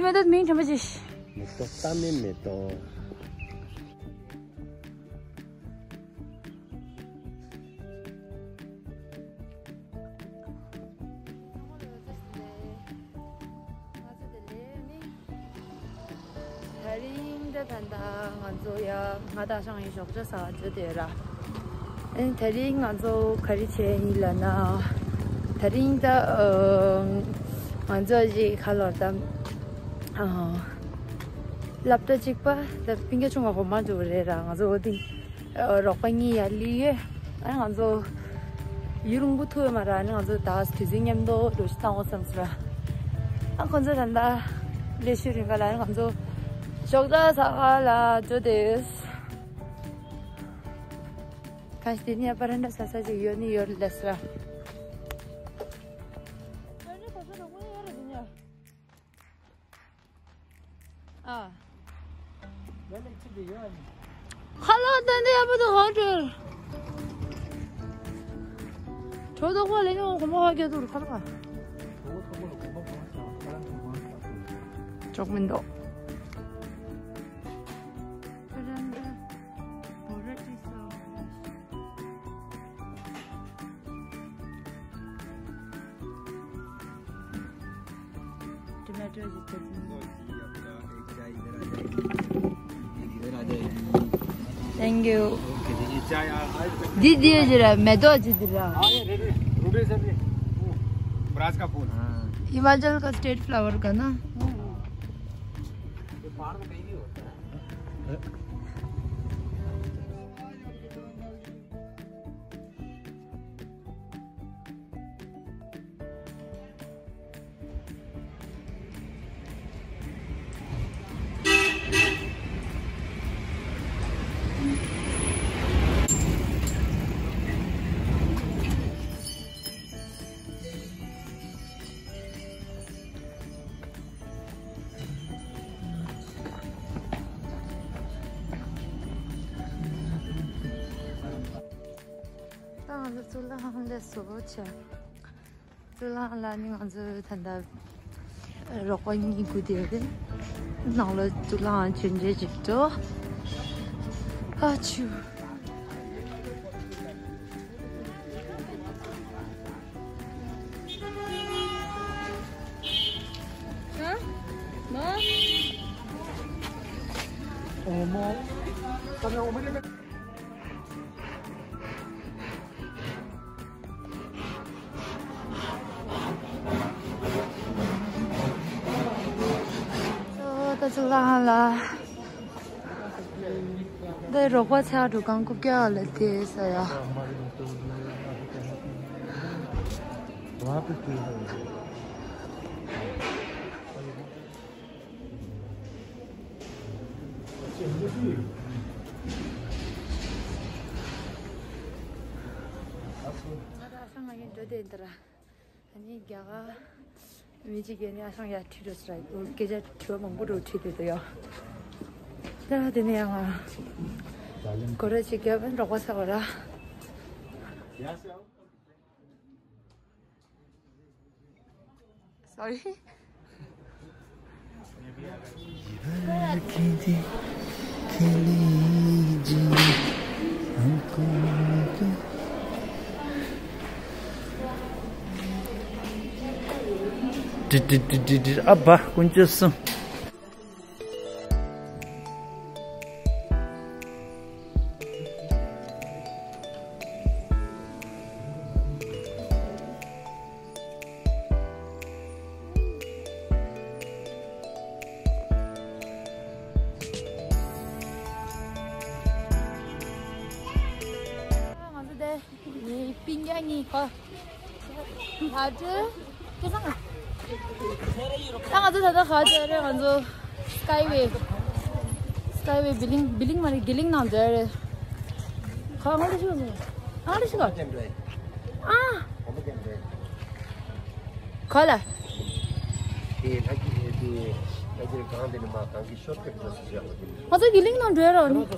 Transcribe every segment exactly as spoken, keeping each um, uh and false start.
མེ་ཏོག་མིང་དྲན་པ་ཅིག་མེ་ཏོག་ཏ་མེ་མེ་ཏོག་ད་རིང་ད་ད་ད་ང་ཚོ་ཡ་ང་ད་ཤང་ཡི་ཞོགས་ཇ་ཟ་བ་འགྲོ་དེ་ར། ཨེ་ད་རིང་ང་ཚོ་ག་རེ་བྱས་ཡིན་ལབ་ན། ད་རིང་ད་ང་ཚོ་ཞིག་ཁ་ལོར་ད་སློབ་གྲྭ་གཅིག་པ་ད་སྤུན་ཀྱག་ཆུང་བ་གོ་མ་འགྲོ་རེད་ར། ང་ཚོ་འོ་དེ་རོགས་པ་གཉིས་ཡར་སླེབས་ཡོད། ཨ་ང་ཚོ་ཡུན་རིང་པོ་ཐུག་ཡོད་མ་རེད། ཨ་ནི་ང་ཚོ་ད་དུས་ཚོད་མཉམ་དུ་ལོ་ཤི་བཏང་འོ་བསམ་ཟེར། ཨ་ཁོང་ཚོ་ད་ལྟ་ལས་ཤུལ་རིང་ག་ལ་ཨ་ནི་ང་ཚོ་ཞོགས་ཇ་ཟ་ག་ལ་འགྲོ་དེས། གང་ཞིག་དེ་ནས་པ་རན་ད་ས་ས་ཅིག་ཡོད་ནི་ཡོད་ལས་ར། ཨ། ཁ་ལག་ད་འདི་ཡག་པོ་འདུག་ཧོ་ཊེལ། ཁྲོ་ཐོག་པ་ལས་ཉོ་གོ་མ་ཧ་གེ་འདུག་ཁ་ལག་ཅོག་མིན་འདུག Tomato is taking. Thank you. འདི་འདི་ཅི་ར་མེ་ཏོག་ཅི་འདི་ར། हिमाचल का state flower का ना। ད་ང་ཚོ་གཙུག་ལག་ཁང་ལ་བཟོ་བྱས། གཙུག་ལག་ཁང་ལ་ནི་ང་ཚོ་ད་ལྟ་རོགས་པ་གཉིས་སྒུག་བསྡད་ཡོད་རེད། ནང་ལ་གཙུག་ལག་ཁང་ཆུང་ཆུང་ཅིག་འདུག་ཨ་ཆུ། ད་གཙུག་ལག་ཁང་ལ། འདི་རོགས་པ་ཚེ་འགྲོ་གང་རྐུབ་བཀྱག་ལ་དེ་ས་ཡ། ང་ད་ཨ་ཤང་ང་ཡིན་འགྲོ་དེ་འདི་ར། ཨ་ནི་རྒྱ་གར་མི་གཅིག་གིས་ནི་ཨ་ཤང་ཡར་ཁྲིད་འགྲོ་ཟེར་ར། སྐད་ཆ་དྲི་བ་མང་པོ་འགྲོ་ཁྲིད་དེ་འདུག་ཡ། ད་དེ་ནས་ཡང་ང་སྒོ་ར་ཅིག་བརྒྱབ་རོགས་པ་ཚ་བ་ར། Sorry. ཨ་བ་ཀུན་སྤྱོད་གསུམ། ང་ཚོ་དེ་ནི་སྤུན་ཀྱག་གཉིས་ཁ་ལ་དྲི། ད་ང་ཚོ་ད་ལྟ་ག་ཚོད་རེད། ང་ཚོ་སི་ཀའི་ཝེ། སི་ཀའི་ཝེ་བི་ལིང་། བི་ལིང་མ་རེད། གི་ལིང་ནང་འཛུལ་རེད། ག་ང་ཚོ་ཤི་བ་ང་ཚོ་ཤི་བ། ཨ། ག་ལ། ང་ཚོ་གི་ལིང་ནང་འཛུལ་རོགས་ནི། ང་ཚོ་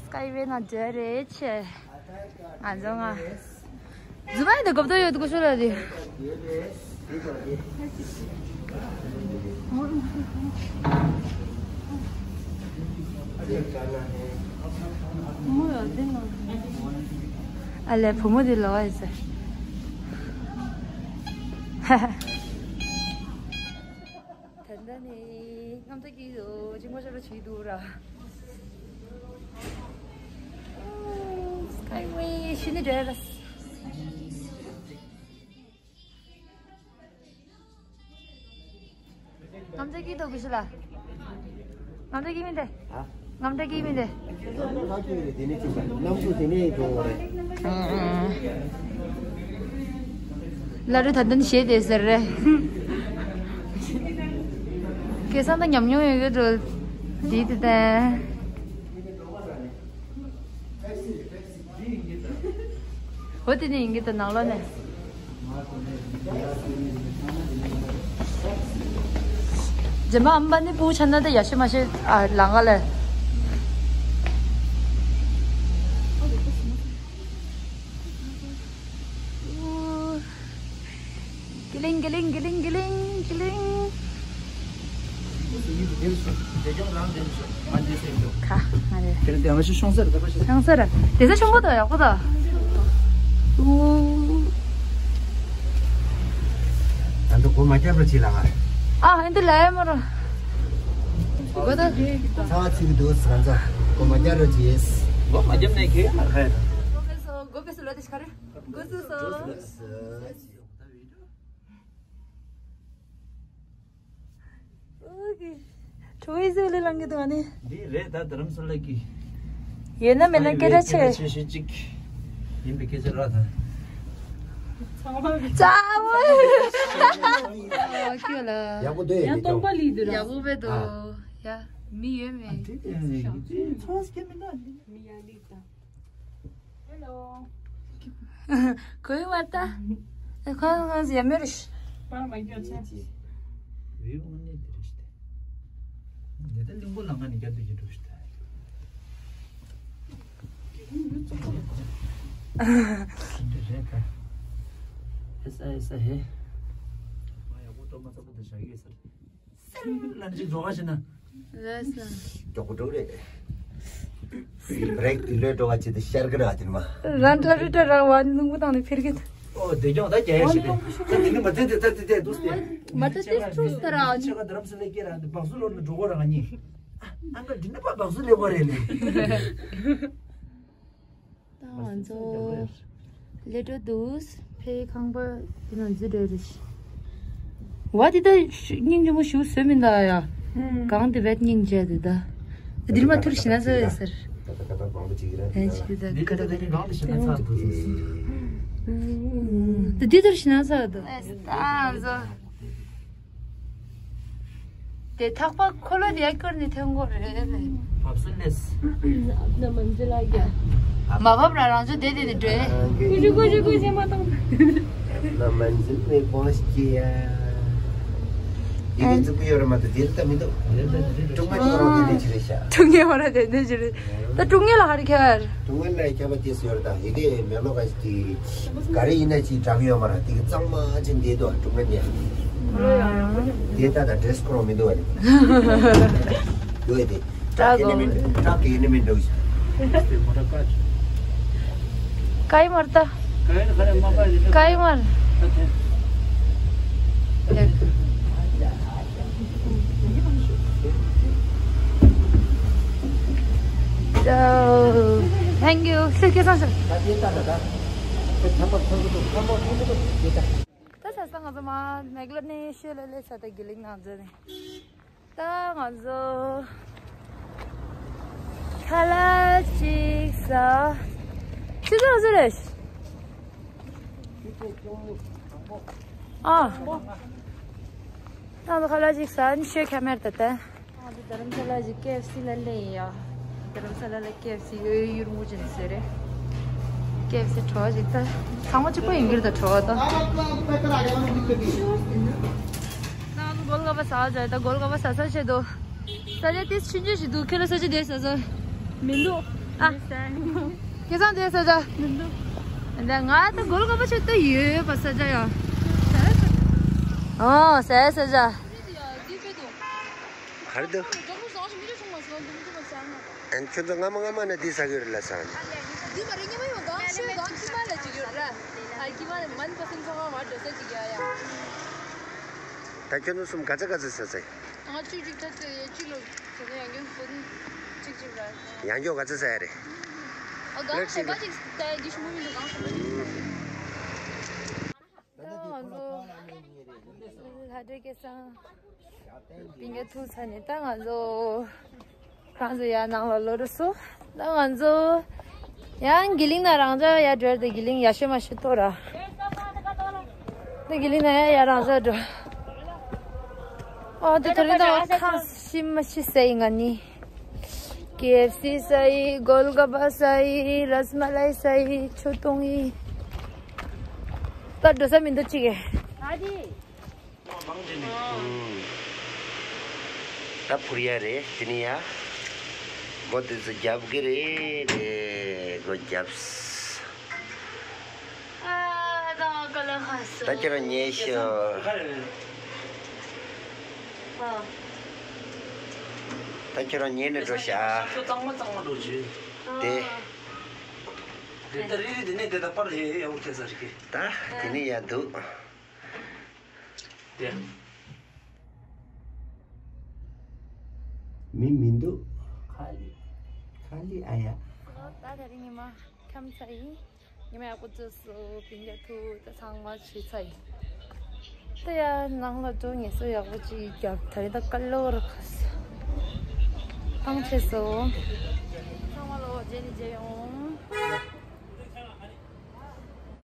སི་ཀའི་ཝེ་ནང་འཛུལ་རེད་ཆེ། ང་ཚོ་ང་། རྫུན་མ་ཡིན་ད་གོ་བརྡ་ཡོད་དགོས་ཤོག་ལ་རེད། ཨ་ལས་བུ་མོ་དེ་ལོག་ཡོད་ཟེར། ད་ལྟ་ནི་རྔམ་སྟོན་གྱི་འདུག་ཅིག་མོ་ཤོར་བ་བྱེད་འདུག་ར། Skyway ཤི་ནི་འདྲ་ར། རྔམ་སྟོན་གྱི་འདུག་གི་ཤི་ལ། རྔམ་སྟོན་གྱི་མི་འདུག་ཨ། རྔམ་སྟོན་གྱི་མི་འདུག་ཨ། ཨ། བླ་རུང་ད་ལྟ་ནི་ཞེད་དེ་ཟེར་རེད། སྐལ་བཟང་དང་ཉམས་མྱོང་ཡོད་ཡོད་འགྲོ། དེ་དེ་དེ། འོ་དེ་ནི་ཡིན་གྱི་འདུག་ནང་ལོགས་ནས། རྗེས་མ་ཨམ་པ་ནི་སྤུ་གུ་ཆགས་ན་ད་ཡག་ཤོས་མ་ཤོས་ཨ་ལང་ག་ལ། ཀི་ལིང་ཀི་ལིང་ཀི་ལིང་ཀི་ལིང་ཀི་ལིང་། ཁ་ང་རེ། དེ་ལ་དེ་ང་ཞིག་ཤོང་ཟེར་ད་པ་ཞིག་ཤོང་ཟེར། དེ་ཚོ་ཤོང་གོ་ད་ཡག་པོ་ད། ཨུ། ད་འདི་སྒོ་མ་བརྒྱབ་རོགས་བྱེད་ལ་ང་། ཨ་ཨེ་འདི་ལ་ཡ་མ་རོ། གོ་ད། ཚ་བ་ཚིག་འདུག་ང་ཚོ་སྒོ་མ་བརྒྱབ་རོགས་བྱེད། སྒོ་མ་བརྒྱབ་ནས་ཁེ་ཨ་ཧ། སྒོ་ཕེ་སོ་སྒོ་ཕེ་སོ་ལོ་དེ་ཤ་རེ། སྒོ་ཚུགས་སོ། ཨོ་ཀེ། ཁྲོ་བོའི་གཟི་ལས་ལངས་ཀྱི་འདུག་ཨ་ནི། འདི་རེད་ད་རྡ་རམ་ས་ལ་གི། ཡོད་ན་མེད་ན་སྐད་གྲགས་ཆེ། ཆེ་ཤོས་གཅིག་ཡིན་པའི་སྐད་ཆ་རག་ད། ཚང་མ་གི་ཚ་བོ། ཨ་ཁྱོད་ལ། ཡག་པོ་འདུག་ཡང་སྟོང་པ་ལི་འདུག་ར། ཡག་པོ་བས་འདུག་ཡ་མི་ཡོད་མེད། ཚོང་སྐྱེ་མི་འདུག་མི་ཡ་ལི་ད། Hello. གོས་མ་ལྟ། ཁོང་ཁོང་ཟེར་མེད་རེད། པར་མ་སྐྱོར་ཚེ། བི་ཨོ་ནི་དེ་རེད་ཤི་ཏེ། ནི་ད་ལིང་གོ་ལང་ང་ནི་རྒྱབ་ཏུ་ཡིན་འགྲོ་ཤི་ཏེ། འདི་རེད་ད། ཨེ་ས་ཨེ་ས་ཧེ། མ་ཡག་པོ་ཏོ་མ་ཚ་པོ་དེ་བཞག་ཡོད་ས་རེད། སེམས་ལ་ཅིག་འགྲོ་བ་ཞིག་ན། རེད་ས། མགྱོགས་པོ་འགྲོ་རེད། བྷི་རེག་དེ་ལོས་འགྲོ་བ་ཅི་དེ་ཤར་གི་ར་དེ་མ། རང་ཏྲ་རི་ཏྲ་ར་བ་ནི་ལུང་པ་དང་ནི་ཕེར་གི། ཨོ་དེ་ཀྱང་ད་རྒྱ་ཡ་ཞིག་རེད། ད་དེ་ནི་མ་དེ་དེ་ད་དེ་དེ་འདུག་སྟེ། མ་ད་དེ་ཐུག་ས་ར། ཆེ་ག་དེ་རམ་སེ་ལེ་སྐྱེ་ར་དེ་སྦག་སུ་ལོར་ནི་འགྲོ་གོ་ར་ང་གཉིས། ཨ་ང་དེ་ནི་པ་སྦག་སུ་ལེ་གོ་རེད་ལེ། ད་ང་ཚོ་ལེ་ཏྲོ་དུས་ཕེ་ཁང་པ་དེ་ནང་འཛུལ་འགྲོ་རེད། བ་དེ་ད་སྙིང་རྗེ་མོ་ཞིག་བཟོས་མི་འདུག་ཡ། གང་དེ་བས་སྙིང་རྗེ་དེ་ད། དེ་རིམ་མ་ཐུར་ཞིག་ན་ཟེར་ཟེར། ཨེ་ཆི་ད་ག་ར་གང་དེ་ཞིག་ན་ཚ་འདུག་ཟེར། དེ་དེ་ཐུར་ཞིག་ན་ཚ་འདུག་ད་ང་ཚོ། དེ་ཐག་པ་འཁོར་ལོ་དེ་བསྐོར་ནས་ཐོན་དགོས་རེད་ལེ། བབས་སུ་ལེས། अपना मंजिल आ गया। མ་བབས་ར་རང་ཚོ་བསྡད་དེ་ནི་འགྲོ། कुछ कुछ कुछ मत। अपना मंजिल में पहुंच गया। ཡི་གེ་འཛུགས་ཡོད་ར་མ་ད་དེར་ལྟ་མི་འདུག་ཀྲུང་མ་ཀྲུང་རོ་དེ་འདྲ་ཅི་རེད་ཤག་ཀྲུང་ངེ་བ་ར་དེ་འདྲ་ཅི་རེད། ད་ཀྲུང་ངེ་ལ་ཧ་རི་ཁྱར། ཀྲུང་ངེ་ལ་ཁྱབ་པ་དེ་སུ་ཡོད་ར་ད་ཡི་གེ་མེ་ལོ་ག་ཅི། ག་རེ་ཡིན་ན་ཅིག་དྲག་ཡོད་མ་རེད། དེ་གི་གཙང་མ་ཅན་དེ་དོ་ཀྲུང་ག་ཉལ། དེ་ད་ད་ཌེ་རེ་སི་ཁོ་རང་མི་འདུག་བ་རེད། ཡོད་དེ། ཊག་གི་ནི་མི་འདུག་ཊག་གི་ནི་མི་འདུག་ཀའི་མར་ད། ཀའི་མར། Thank you. སུ་སྐད་སང་ཞིག་ད་ས་ས་ང་ཚོ་མ་མེག་ལ་ནི་ཤོད་ལ་ལེ་ས་ད་གི་ལིང་ནང་ཚོ་ནི། ད་ང་ཚོ་ཁ་ལག་ཅིག་ཟ། ཆི་ཟ་ཟེར་རེད། ཨ། ད་ང་ཚོ་ཁ་ལག་ཅིག་ཟ་ནི་ཤོད་ཁ་མེར་ད་ད། ཨ་ད་རྡ་རམ་ས་ལ་ཅིག་ཀེ་ཨེཕ་སི་ལ་སླེབས་ཡིན་ཡ། རྡ་རམ་ས་ལ་ལ་ཀེ་ཨེཕ་སི་ཡོད་ཡུར་མུ་ཅན་ཟེར་རེད། ཀེ་ཨེཕ་སི་བྲོ་བ་ཅིག་ད། ཚང་མ་གཅིག་པ་ཡིན་གྱི་རེད་ད་བྲོ་བ་ད། ད་ང་ཚོ་གོལ་ག་པ་ཟ་བ་བྱ་ཡོད་ད་གོལ་ག་པ་ཟ་ས་བྱེད་དོ། ས་ཆ་དེ་ཆུང་ཆུང་ཞིག་འདུག་ཁྱོད་ལ་ས་ཆ་དེ་ཟ་ས། མི་འདུག་ཨ། ཁྱེད་ཚང་དེ་ས་ཆ། མི་འདུག་ད་ང་ད་གོལ་ག་པ་ཆེད་དུ་ཡོད་པ་ས་ཆ་ཡ། ཨོ་ཟ་ས་ཆ། ག་རེ་འདུག་ཨན་ཁྱོད་ཚོ་སྔ་མ་སྔ་མ་ནས་འདི་ཟ་གི་རེད་ལ་ཟ་ནས། འདི་མ་རེད། ཉི་མ་ཡོང་གང་ཤོད་གང་ཁྱི་མ་ལ་ཅིག་ཡོད་ར། ཨ་ཁྱི་མ་ནས་མན་པ་སེམས་ཚང་མ་མ་འགྲོ་ས་ཅིག་ཡ་ཡ། ད་ཁྱོད་ཚོ་གསུམ་ག་ཚ་ག་ཚ་ཟ་ཟ་ཡིན། ང་གཅིག་གཅིག་ད་ཚེ་གཅིག་ལོ་ཚོ་ནས་ཡང་སྐྱོན་གོ་ནི་གཅིག་གཅིག་ར། ཡང་སྐྱོན་ག་ཚ་ཟ་ཡ་རེད། ཨ་གང་ཤོད་པ་ཅིག་ད་འདི་ཤི་མུ་མི་འདུག་གང་ཤོད་པ་ཅིག་ད་ང་ཚོ་ལྷ་འདྲེ་སྐལ་བཟང་པིང་ཀ་ཐུག་ཚར་ནས་ད་ང་ཚོ་ཁང་ཚོ་ཡར་ནང་ལ་ལོག་འགྲོ་སོང་། ད་ང་ཚོ་ཡང་གི་ལིང་ན་རང་ཅག་ཡར་འགྲོ་དེ་གི་ལིང་ཡར་ཤོད་མ་ཤོད་ཐོག་ར། ད་གི་ལིང་ན་ཡར་ཡར་རང་ཅག་འགྲོ། ཨོ་དེ་ད་རིང་ད་ཁ་ཤི་མ་ཤི་ཟ་ཡི་ང་ནི། ཀེ་ཨེཕ་སི་ཟ་ཡི། གོལ་ག་པ་ཟ་ཡི། རས་མ་ལའི་ཟ་ཡི། ཆུ་བཏུང་ཡི། ད་འགྲོ་ས་མི་འདུག་ཅིག་གེ། ད་འཕུར་ཡ་རེད་དེ་ནི་ཡ། སྒོ་དེ་ཚོ་རྒྱབ་གི་རེད་རེད་སྒོ་རྒྱབ། ད་ཁྱོད་རང་ཉལ་ཤོག་ད་ཁྱོད་རང་ཉལ་ནས་འགྲོ་ཤག་ཁྱོད་གཙང་མ་གཙང་མ་འགྲོ་རྒྱུ། དེ། དེ་ད་རི་རི་དེ་ནས་དེ་ད་པར་ཧེ་ཧེ་ཡག་པོ་ཁེལ་ས་རེད་ཀི། ད་དེ་ནི་ཡ་འདུག་དེ། མི་མི་འདུག་ཁ་ལི། ཁ་ལི་ཨ་ཡ། ད་ད་རིང་ཉི་མ་ཁམས་ཚ་ཡིན། ཉི་མ་ཡག་པོ་བཙོས་སོ། པིང་ཡ་ཐུ་ད་ཚང་མ་བྱས་ཚ་ཡིན། ད་ཡ་ནང་ལ་འགྲོ། ངལ་གསོ་ཡག་པོ་ཅིག་རྒྱབ། ད་རེས་ད་སྐལ་ལོ་ར་ཁ་ས་ཐང་ཆད་སོ། ཚང་མ་ལོ་རྗེས་ནས་མཇལ་ཡོང་།